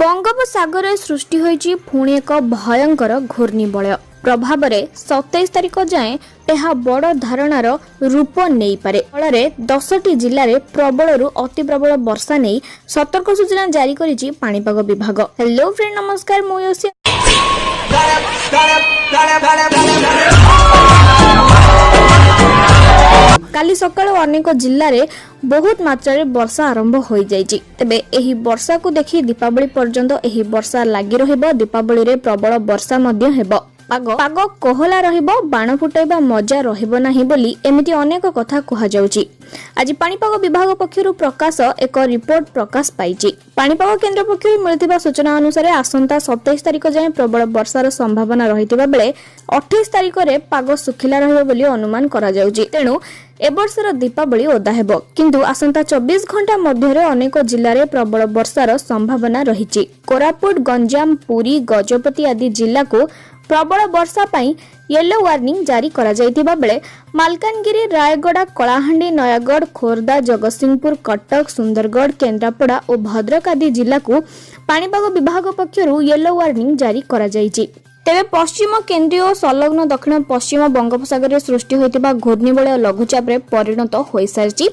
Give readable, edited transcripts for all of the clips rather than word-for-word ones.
ବଙ୍ଗୋପସାଗରରେ ସୃଷ୍ଟି ହୋଇଛି ପୁଣି ଏକ ଭୟଙ୍କର ଘୂର୍ଣ୍ଣିବଳୟ। ପ୍ରଭାବରେ 27 ତାରିଖ ଯାଏଁ ଏହା ବଡ଼ ଧାରଣାର ରୂପ ନେଇପାରେ। ଫଳରେ 10ଟି ଜିଲ୍ଲାରେ ପ୍ରବଳରୁ ଅତି ପ୍ରବଳ ବର୍ଷା ନେଇ ସତର୍କ ସୂଚନା ଜାରି କରିଛି ପାଣିପାଗ ବିଭାଗ। ହ୍ୟାଲୋ ଫ୍ରେଣ୍ଡ, ନମସ୍କାର, ମୁଁ ୟୋସି। କାଲି ସକାଳୁ ଅନେକ ଜିଲ୍ଲାରେ ବହୁତ ମାତ୍ରାରେ ବର୍ଷା ଆରମ୍ଭ ହୋଇଯାଇଛି। ତେବେ ଏହି ବର୍ଷାକୁ ଦେଖି ଦୀପାବଳି ପର୍ଯ୍ୟନ୍ତ ଏହି ବର୍ଷା ଲାଗି ରହିବ। ଦୀପାବଳିରେ ପ୍ରବଳ ବର୍ଷା ମଧ୍ୟ ହେବ। ପାଗ କୋହଲା ରହିବ, ବାଣ ଫୁଟାଇବା ମଜା ରହିବ ନାହିଁ ବୋଲି ଏମିତି ଅନେକ କଥା କୁହାଯାଉଛି। ଆଜି ପାଣିପାଗ ବିଭାଗ ପକ୍ଷରୁ ପ୍ରକାଶ ଏକ ରିପୋର୍ଟ ପ୍ରକାଶ ପାଇଛି। ପାଣିପାଗ କେନ୍ଦ୍ର ପକ୍ଷରୁ ମିଳିଥିବା ସୂଚନା ଅନୁସାରେ ଆସନ୍ତା 27 ତାରିଖ ଯାଏଁ ପ୍ରବଳ ବର୍ଷାର ସମ୍ଭାବନା ରହିଥିବା ବେଳେ 28 ତାରିଖରେ ପାଗ ଶୁଖିଲା ରହିବ ବୋଲି ଅନୁମାନ କରାଯାଉଛି। ତେଣୁ ଏବର୍ଷର ଦୀପାବଳି ଓଦା ହେବ, କିନ୍ତୁ ଆସନ୍ତା 24 ଘଣ୍ଟା ମଧ୍ୟରେ ଅନେକ ଜିଲ୍ଲାରେ ପ୍ରବଳ ବର୍ଷାର ସମ୍ଭାବନା ରହିଛି। କୋରାପୁଟ, ଗଞ୍ଜାମ, ପୁରୀ, ଗଜପତି ଆଦି ଜିଲ୍ଲାକୁ ପ୍ରବଳ ବର୍ଷା ପାଇଁ ୟେଲୋ ୱାର୍ଣ୍ଣିଂ ଜାରି କରାଯାଇଥିବା ବେଳେ ମାଲକାନଗିରି, ରାୟଗଡ଼ା, କଳାହାଣ୍ଡି, ନୟାଗଡ଼, ଖୋର୍ଦ୍ଧା, ଜଗତସିଂହପୁର, କଟକ, ସୁନ୍ଦରଗଡ଼, କେନ୍ଦ୍ରାପଡ଼ା ଓ ଭଦ୍ରକ ଆଦି ଜିଲ୍ଲାକୁ ପାଣିପାଗ ବିଭାଗ ପକ୍ଷରୁ ୟେଲୋ ୱାର୍ଣ୍ଣିଂ ଜାରି କରାଯାଇଛି। ତେବେ ପଶ୍ଚିମ କେନ୍ଦ୍ରୀୟ ଓ ସଂଲଗ୍ନ ଦକ୍ଷିଣ ପଶ୍ଚିମ ବଙ୍ଗୋପସାଗରରେ ସୃଷ୍ଟି ହୋଇଥିବା ଘୂର୍ଣ୍ଣିବଳୟ ଲଘୁଚାପରେ ପରିଣତ ହୋଇସାରିଛି।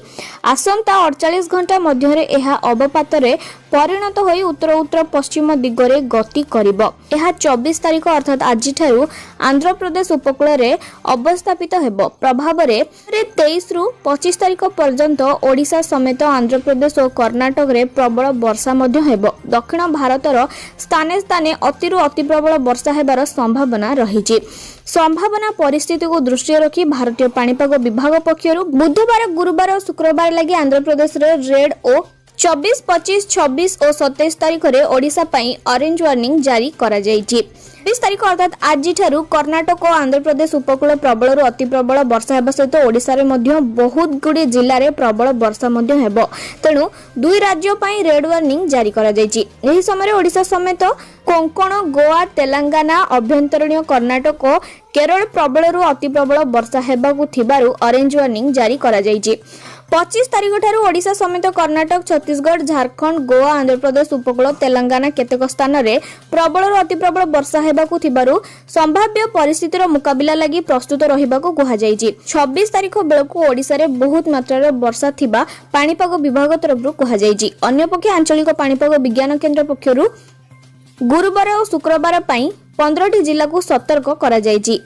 ଆସନ୍ତା 48 ଘଣ୍ଟା ମଧ୍ୟରେ ଏହା ଅବପାତରେ ପରିଣତ ହୋଇ ଉତ୍ତର ଉତ୍ତର ପଶ୍ଚିମ ଦିଗରେ ଗତି କରିବ। ଏହା 24 ତାରିଖ ଅର୍ଥାତ୍ ଆଜିଠାରୁ ଆନ୍ଧ୍ରପ୍ରଦେଶ ଉପକୂଳରେ ଅବସ୍ଥାପିତ ହେବ। ପ୍ରଭାବରେ 23ରୁ 25 ତାରିଖ ପର୍ଯ୍ୟନ୍ତ ଓଡ଼ିଶା ସମେତ ଆନ୍ଧ୍ରପ୍ରଦେଶ ଓ କର୍ଣ୍ଣାଟକରେ ପ୍ରବଳ ବର୍ଷା ମଧ୍ୟ ହେବ। ଦକ୍ଷିଣ ଭାରତର ସ୍ଥାନେ ସ୍ଥାନେ ଅତିରୁ ଅତି ପ୍ରବଳ ବର୍ଷା ହେବାର ସମ୍ଭାବନା ରହିଛି। ସମ୍ଭାବନା ପରିସ୍ଥିତିକୁ ଦୃଷ୍ଟିରେ ରଖି ଭାରତୀୟ ପାଣିପାଗ ବିଭାଗ ପକ୍ଷରୁ ବୁଧବାର, ଗୁରୁବାର ଓ ଶୁକ୍ରବାର ଲାଗି ଆନ୍ଧ୍ରପ୍ରଦେଶରେ ରେଡ୍ ଓ 24, 25, 26 ଓ 27 ତାରିଖରେ ଓଡ଼ିଶା ପାଇଁ ଅରେଞ୍ଜ ୱାର୍ଣ୍ଣିଂ ଜାରି କରାଯାଇଛି। 24 ତାରିଖ ଅର୍ଥାତ୍ ଆଜିଠାରୁ କର୍ଣ୍ଣାଟକ ଓ ଆନ୍ଧ୍ରପ୍ରଦେଶ ଉପକୂଳ ପ୍ରବଳରୁ ଅତି ପ୍ରବଳ ବର୍ଷା ହେବା ସହିତ ଓଡ଼ିଶାରେ ମଧ୍ୟ ବହୁତ ଗୁଡ଼ିଏ ଜିଲ୍ଲାରେ ପ୍ରବଳ ବର୍ଷା ମଧ୍ୟ ହେବ। ତେଣୁ ଦୁଇ ରାଜ୍ୟ ପାଇଁ ରେଡ୍ ୱାର୍ଣ୍ଣିଂ ଜାରି କରାଯାଇଛି। ଏହି ସମୟରେ ଓଡ଼ିଶା ସମେତ କୋଙ୍କଣ, ଗୋଆ, ତେଲେଙ୍ଗାନା, ଅଭ୍ୟନ୍ତରୀଣ କର୍ଣ୍ଣାଟକ, କେରଳ ପ୍ରବଳରୁ ଅତି ପ୍ରବଳ ବର୍ଷା ହେବାକୁ ଥିବାରୁ ଅରେଞ୍ଜ ୱାର୍ଣ୍ଣିଂ ଜାରି କରାଯାଇଛି। 25 ତାରିଖଠାରୁ ଓଡ଼ିଶା ସମେତ କର୍ଣ୍ଣାଟକ, ଛତିଶଗଡ଼, ଝାରଖଣ୍ଡ, ଗୋଆ, ଆନ୍ଧ୍ରପ୍ରଦେଶ ଉପକୂଳ, ତେଲେଙ୍ଗାନା କେତେକ ସ୍ଥାନରେ ପ୍ରବଳରୁ ଅତି ପ୍ରବଳ ବର୍ଷା ହେବାକୁ ଥିବାରୁ ସମ୍ଭାବ୍ୟ ପରିସ୍ଥିତିର ମୁକାବିଲା ଲାଗି ପ୍ରସ୍ତୁତ ରହିବାକୁ କୁହାଯାଇଛି। 26 ତାରିଖ ବେଳକୁ ଓଡ଼ିଶାରେ ବହୁତ ମାତ୍ରାରେ ବର୍ଷା ଥିବା ପାଣିପାଗ ବିଭାଗ ତରଫରୁ କୁହାଯାଇଛି। ଅନ୍ୟପକ୍ଷେ ଆଞ୍ଚଳିକ ପାଣିପାଗ ବିଜ୍ଞାନ କେନ୍ଦ୍ର ପକ୍ଷରୁ ଗୁରୁବାର ଓ ଶୁକ୍ରବାର ପାଇଁ 15ଟି ଜିଲ୍ଲାକୁ ସତର୍କ କରାଯାଇଛି।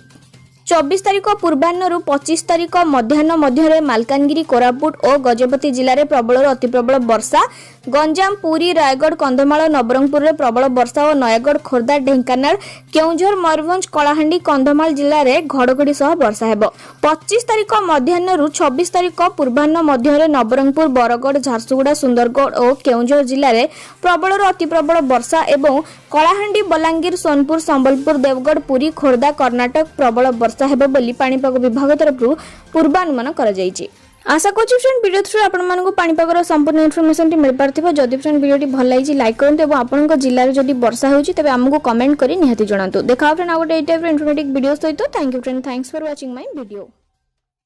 24 ତାରିଖ ପୂର୍ବାହ୍ନରୁ 25 ତାରିଖ ମଧ୍ୟାହ୍ନ ମଧ୍ୟରେ ମାଲକାନଗିରି, କୋରାପୁଟ ଓ ଗଜପତି ଜିଲ୍ଲାରେ ପ୍ରବଳରୁ ଅତି ପ୍ରବଳ ବର୍ଷା, ଗଞ୍ଜାମ, ପୁରୀ, ରାୟଗଡ଼, କନ୍ଧମାଳ, ନବରଙ୍ଗପୁରରେ ପ୍ରବଳ ବର୍ଷା ଓ ନୟାଗଡ଼, ଖୋର୍ଦ୍ଧା, ଢେଙ୍କାନାଳ, କେଉଁଝର, ମୟୂରଭଞ୍ଜ, କଳାହାଣ୍ଡି, କନ୍ଧମାଳ ଜିଲ୍ଲାରେ ଘଡ଼ଘଡ଼ି ସହ ବର୍ଷା ହେବ। 25 ତାରିଖ ମଧ୍ୟାହ୍ନରୁ 26 ତାରିଖ ପୂର୍ବାହ୍ନ ମଧ୍ୟରେ ନବରଙ୍ଗପୁର, ବରଗଡ଼, ଝାରସୁଗୁଡ଼ା, ସୁନ୍ଦରଗଡ଼ ଓ କେଉଁଝର ଜିଲ୍ଲାରେ ପ୍ରବଳରୁ ଅତି ପ୍ରବଳ ବର୍ଷା ଏବଂ କଳାହାଣ୍ଡି, ବଲାଙ୍ଗୀର, ସୋନପୁର, ସମ୍ବଲପୁର, ଦେବଗଡ଼, ପୁରୀ, ଖୋର୍ଦ୍ଧା, କର୍ଣ୍ଣାଟକ ପ୍ରବଳ ବର୍ଷା ହେବ ବୋଲି ପାଣିପାଗ ବିଭାଗ ତରଫରୁ ପୂର୍ବାନୁମାନ କରାଯାଇଛି। ଆଶା କରୁଛି ଫ୍ରେଣ୍ଡ, ଭିଡ଼ିଓ ଥ୍ରୁ ଆପଣମାନଙ୍କୁ ପାଣିପାଗର ସମ୍ପୂର୍ଣ୍ଣ ଇନଫର୍ମେସନଟି ମିଳିପାରିଥିବ। ଯଦି ଫ୍ରେଣ୍ଡ ଭିଡ଼ିଓଟି ଭଲ ଲାଗିଛି, ଲାଇକ୍ କରନ୍ତୁ ଏବଂ ଆପଣଙ୍କ ଜିଲ୍ଲାରେ ଯଦି ବର୍ଷା ହେଉଛି ତେବେ ଆମକୁ କମେଣ୍ଟ କରି ନିହାତି ଜଣାନ୍ତୁ। ଦେଖା ଫ୍ରେଣ୍ଡ ଆଉ ଗୋଟେ ଏଇ ଟାଇପ୍ର ଇନଫର୍ମେଟିଭ୍ ଭିଡ଼ିଓ ସହିତ। Thank you friend, thanks for watching my video.